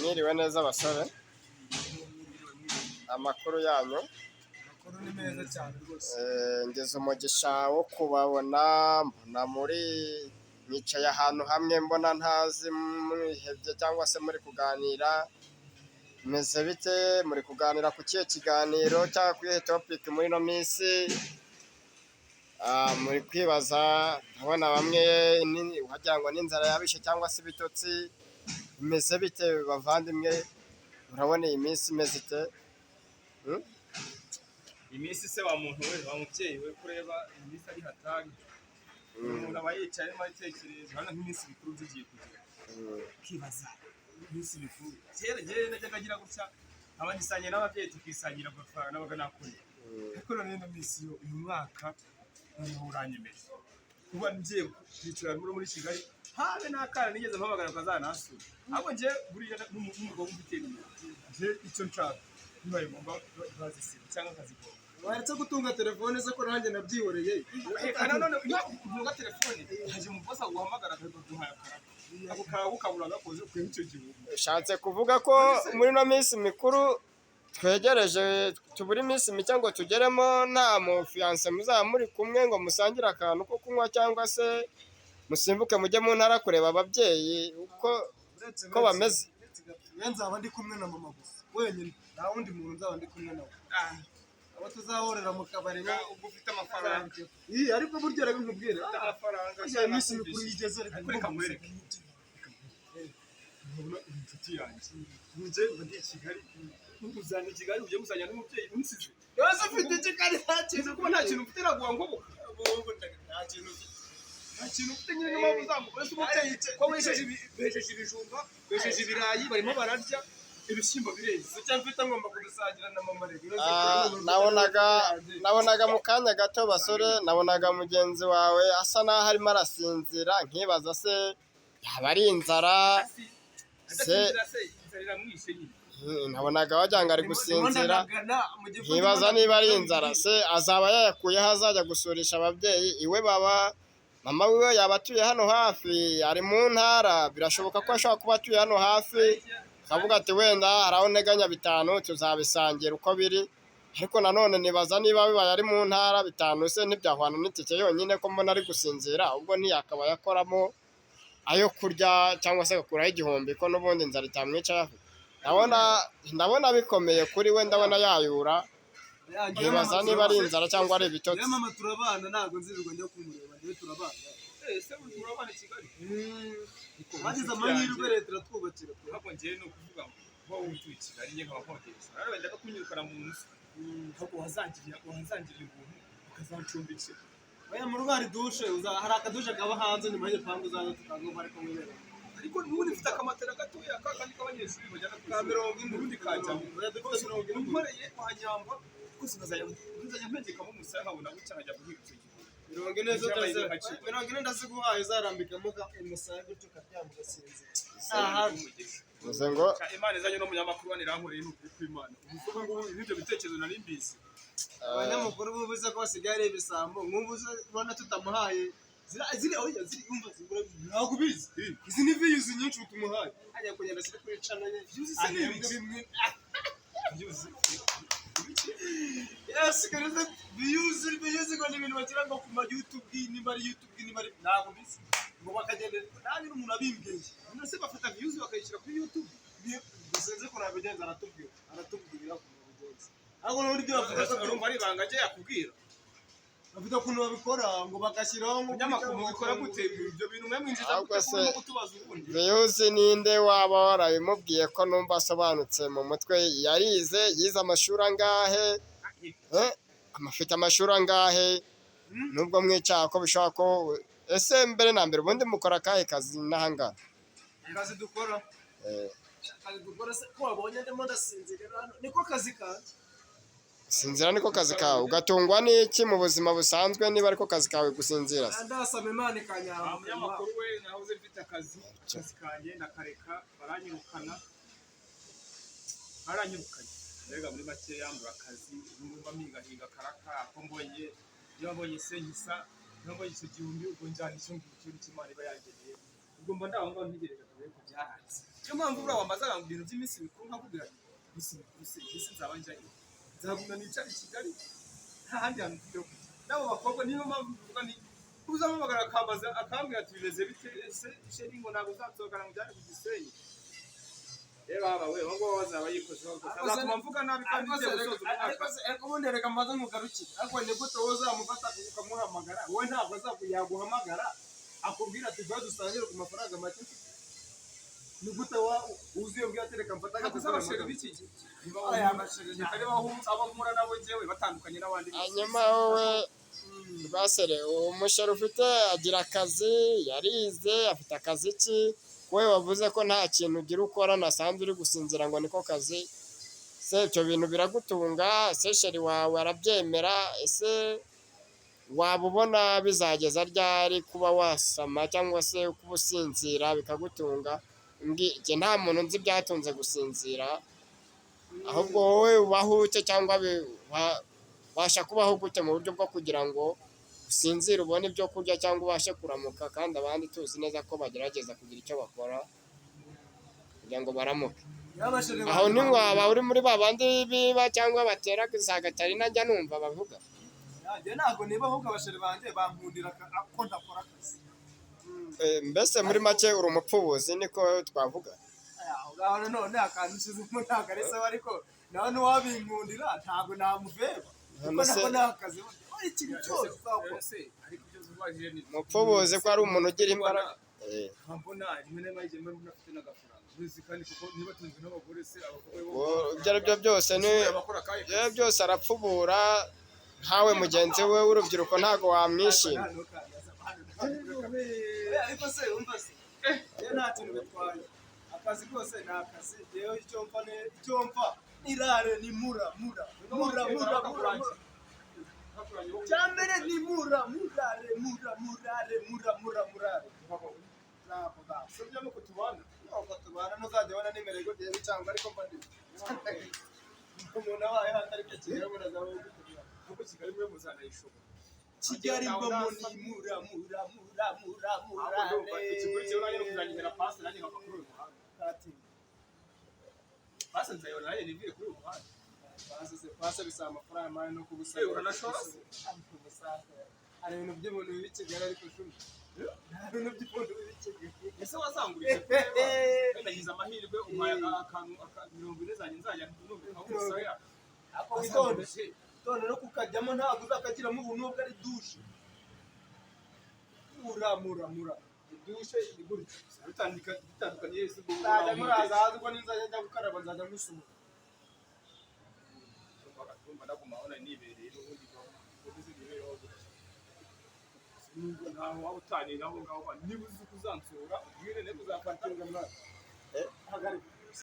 Mwiriwe neza basore, amakuru yanyu? Amakuru ni meza cyane rwose. Ngize umugisha wo kubabona, mbona muri mwicaye ahantu hamwe, mbona ntazi mwihebye cyangwa se muri kuganira. Meze bite? Muri kuganira ku kihe kiganiro cyangwa ku iyihe topic muri ino minsi? Muri kwibaza, ndabona bamwe wagira ngo n'inzara yabishe cyangwa se ibitotsi. Bimeze bite bavandimwe? Urabona iyi minsi imeze ite? Hmm? Iminsi se wa muntu we, wa mubyeyi we, kureba iyi minsi ari hatari. Umuntu aba yicaye arimo atekereza, urabona nk'iminsi mikuru tugiye kugira, ukibaza iminsi mikuru. Kera njyewe najyaga agira gutya nkaba ngisangiye n'ababyeyi, tukisangira amafaranga nabaga nakoreye. Ariko none ino minsi yo uyu mwaka noneho uranyemeje kuba ngiye kwicara muri Kigali, habe n'akana nigeze mpamagara kazanasura. Ahubwo njye buriya n'umugabo ufite njye icyo nshaka, bibaye ngombwa bazisiba cyangwa nkazigomba. Waretse gutunga telefone se ko nanjye nabyihoreye? Reka nanone iyo utunga telefone haje umubosi aguhamagara akaguha akaraka, ako kawe ukabura gakoze ukuyemo icyo gihumbi. Ushatse kuvuga ko muri ino minsi mikuru twegereje, tubura iminsi mike ngo tugeremo, nta mufiyanse muzaba muri kumwe ngo musangire akantu ko kunywa cyangwa se musimbuke mujye mu ntara kureba ababyeyi uko Uretse ko bameze? Uretse nzaba ndi kumwe na mama gusa wenyine, nta wundi muntu nzaba ndi kumwe nawe. Abo tuzahorera mu kabari bo Ubwo ufite amafaranga. Iyi ariko burya reka nkubwire. Ufite amafaranga. Burya iminsi mikuru yigeze, reka. Ariko reka nkwereke, nkabona uri inshuti yanjye, njye mba ndi i Kigali, uzana i Kigali ugiye gusanya n'umubyeyi unsize. Yose ufite iki kandi nta Kiza kuba nta kintu mfite, naguha ngoboka. Nta kintu ufite. Nta kintu ufite nyine, niyo mpamvu uzamuka ese umubyeyi ko wesheje besheje ibijumba, besheje ibirayi, barimo bararya ibishyimbo bireze. Icyo mfite ngomba kudusangira na mama reka. Nabonaga mu kanya gato basore, nabonaga mugenzi wawe asa n'aho arimo arasinzira, nkibaza se yaba ari inzara se? Adasinzira se, inzara iramwishe nyine. Nabonaga wagira ngo ari gusinzira, nkibaza niba ari inzara se, azaba yayakuyeho azajya gusurisha ababyeyi iwe. Baba mama wiwe yaba atuye hano hafi, ari mu ntara, birashoboka ko ashobora kuba atuye hano hafi, akavuga ati wenda hari aho nteganya 5 tuzabisangira uko biri. Ariko nanone nibaza niba bibaye ari mu ntara, 5 se ntibyahwana n'itike yonyine? Ko mbona ari gusinzira, ubwo ntiyakabaye akoramo ayo kurya cyangwa se agakuraho 1000, ko n'ubundi inzara itamwica ayafite? Ndabona bikomeye kuri we, ndabona yayura, nkibaza niba ari inzara cyangwa ari ibitotsi. Yewe mama turabana, ntabwo nzirirwa njya kumureba, njyewe turabana. Ese urabana i Kigali? Bagize amahirwe leta iratwubakira pe. Ntabwo ngewe ni ukuvuga ngo kuba wowe utuye i Kigali, njye nkaba nkodesha, rero wenda kunyirukana mu nzu, ahubwo wazangirira ubuntu ukazancumbikira. Oya, mu rugo hari dushe, hari akadushe kaba hanze nyuma y'igipangu, uzaza tukaguha ariko mwibera. Ariko n'ubundi mfite akamatera gatoya ka kandi k'abanyeshuri bajyana ku Ka ishuri. 40. Ubundi kajyamo. Oya, dufite 40. Unkoreye wanyamba rwose, nkazajya mpegekamo umusaya, nkabona gutya nkajya guhiga icyo gihe. 40 zo 40 ndaziguhaye, uzarambikamo umusaya gutyo ukaryama ugasinzira. Aha. Bivuze ngo Imana izanye n'umunyamakuru hano irankoreye, ni ukuri kw'Imana. Ubu ngubu n'ibyo bitekerezo nari mbizi. Abanyamakuru bubuze ko basigaye ari ibisambo, nk'ubu se ubona tutamuhaye ziri oya ziri umva zigura, ntabwo ubizi. Izi ni views nyinshi ubu tumuhaye, ajya kugenda ashyira kuri channel ye. Views se ni ahembwe ibiki? Bimwe. Views? Yes, karize views ngo ni ibintu bagira ngo ku ma YouTube, niba ari YouTube, niba ari, ntabwo mbizi, ngo bakagenda nanjye n'umuntu abimbwiye. None se bafata views bakayishyira kuri YouTube? Sinzi ukuntu abigenza, aratubwira ukuntu abigenza, ariko n'uburyo bavuga ko Urumva ari ibanga njye yakubwira. Bafite ukuntu babikora ngo bagashyiraho ngo Umunyamakuru mubikora gute ibyo bintu? Mwe mwinjiza Ahubwo gute se ko urimo kutubaza ubundi? Views, ninde waba warabimubwiye ko numva asobanutse mu mutwe? Yarize, yize amashuri angahe? Eh, afite amashuri angahe? Nubwo mwicaye ko bishobora ko ese mbere na mbere ubundi mukora akahe kazi n'ahangaha? Akazi dukora? Akazi dukora se ko wabonye ndimo ndasinzira hano, niko kazi kanjye. Sinzira niko kazi kawe? Ugatungwa n'iki mu buzima busanzwe niba ariko kazi kawe gusinzira se? Ndasaba Imana Nta ikanyamba. munyamakuru we, nahoze mfite akazi kanjye ndakareka, baranyirukana, baranyirukanye mbega muri make yambura akazi. Ubu ngubu mba mpigahiga karaka ko mbonye, iyo mbonye se nkisa, iyo mbonye icyo gihumbi, ubwo njyana icyo ngicyo nicyo Imana iba yangeneye. Ubwo mba ndaho ngaho ntegereje akazi, ariko byaranze. Niyo mpamvu buriya wambazaga ngo ibintu by'iminsi mikuru, nkakubwira nti iminsi mikuru se ese nzaba njyayo, nzaguma nicare i Kigali, nta handi hantu mfite ho kujya. N'abo bakobwa niyo mpamvu mvuga nti uzampamagara akambaza akambwira ati bimeze bite ese chéri, ngo ntabwo uzansohokana ngo ujyane ku Gisenyi? Reba aba we uwo nguwo azaba yikozeho rwose, azatuma mvuga nabi kandi Ariko ngiye se gusoza umwaka. Ariko se ariko ubundi reka mbanze nkugarukire. Ariko ni gute wowe uzamufata ukamuhamagara, wowe ntabwo yaguhamagara akubwira ati vayo dusangire ku mafaranga make mfite? Ni gute wa uzi iyo bwira ati reka mfate Ntabwo agacupa? abasheri b'iki gihe Aya basheri reka niba abo mpura nabo njyewe batandukanye n'abandi bose. Hanyuma wowe rwasere, umusheri ufite agira akazi, yarize, afite akazi ki? Wowe wavuze ko nta kintu ugira ukora, nasanze uri gusinzira ngo niko kazi. Se ibyo bintu biragutunga? Ese chéri wawe arabyemera? Ese waba ubona bizageza ryari kuba wasama cyangwa se kuba usinzira bikagutunga? Njye nta muntu nzi byatunze gusinzira. Ahubwo wowe ubaho ute, cyangwa ubasha kubaho gute mu buryo bwo kugira ngo usinzire ubone ibyo kurya cyangwa ubashe kuramuka, kandi abandi tuzi neza ko bagerageza kugira icyo bakora kugira ngo baramuke? Aho ntiwaba uri muri ba bandi biba cyangwa batera za gatarina njya numva bavuga? Njye ntabwo niba, ahubwo abasheri banjye bankundira ko ntakora akazi. Mbese muri make uri umupfubuzi, niko twavuga? Aho ngaho nanone akantu ushyizemo ntabwo ari sawa, ariko nawe ntiwabinkundira, ntabwo namuveba kuko ntabwo nta kazi burya ikintu cyose uzakora. Ese ariko ibyo zubajije ni Umupfubuzi ko ari umuntu ugira imbaraga. Mbona rimwe na rimwe mbona afite n'agafaranga uzi, kandi kuko niba atunzwe n'abagore se abagore bo Ibyo ari byo byose ni abakora akahe ibyo ari byo byose arapfubura nkawe mugenzi we w'urubyiruko, ntabwo wamwishima. Ariko se umva se, yewe nta kintu bitwaye, akazi kose ni akazi. Yewe icyo mfa ni icyo mfa ni rare, ni mura mura mura mura mura mura. Cyambere ni mura murare mura murare mura mura murare. Ntabwo ntabwo sibyo nuko tubana. Nuko tubana, ntuzajya ubona nimero iguteye cyangwa, ariko mba ndi umuntu abaye hatari ko Kigali muraza. Kuko Kigali mwe muzanayishobora. Kigali mbamo ni mura mura mura mura Ahubwo ndumva murare. ikikurikiyeho nanjye no kuzanyihera pasi, nanjye nkava kuri uyu muhanda. Ati Pasi nzayibona nanjye nivire kuri uyu muhanda. Pasi se, pasi bisaba amafaranga mani no kugusaba. Eh, uranashora se? Hari ibintu by'ubuntu bibi i Kigali, ariko shumi nta bintu by'ubuntu bibi i Kigali. Ese wazangurije kureba wenda ngize amahirwe umpaye akantu 40 zanjye, nzajya numvikaho umusaya. Ako witonde, witonde no kukajyamo, ntabwo uzakagiramo ubuntu nubwo ari dushe. Mura mura mura dushe iri gutya. Bitandukanye se ubwo? Nzajya muraza haza, ubwo ninzajya njya gukaraba nzajya ngusura. Ndumva ndaguma aho nari nibereye n'ubundi ukomeze nibereho gutya. Nubwo ntaho waba utaniye naho ngaho, niba uzi ko uzansura ubwire ne kuzafata. Hagarika.